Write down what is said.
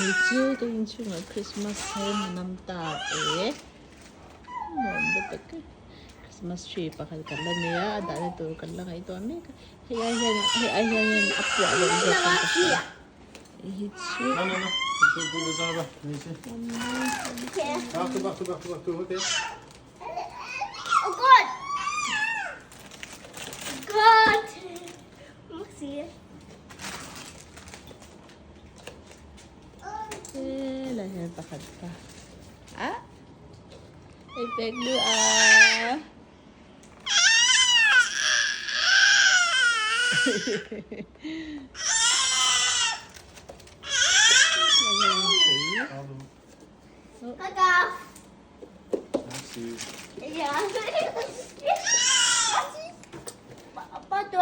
Hei chu ka inchhungah Christmas her a nam ta e nuam lutuk e Christmas tree pakhat kan la nei a a dahna tur kan la ngaihtuah mek a hei ai hian hei ai hian a puah loh zawk ang ka hria hei hi chu Helai hian pakhat pa a hei pek duh a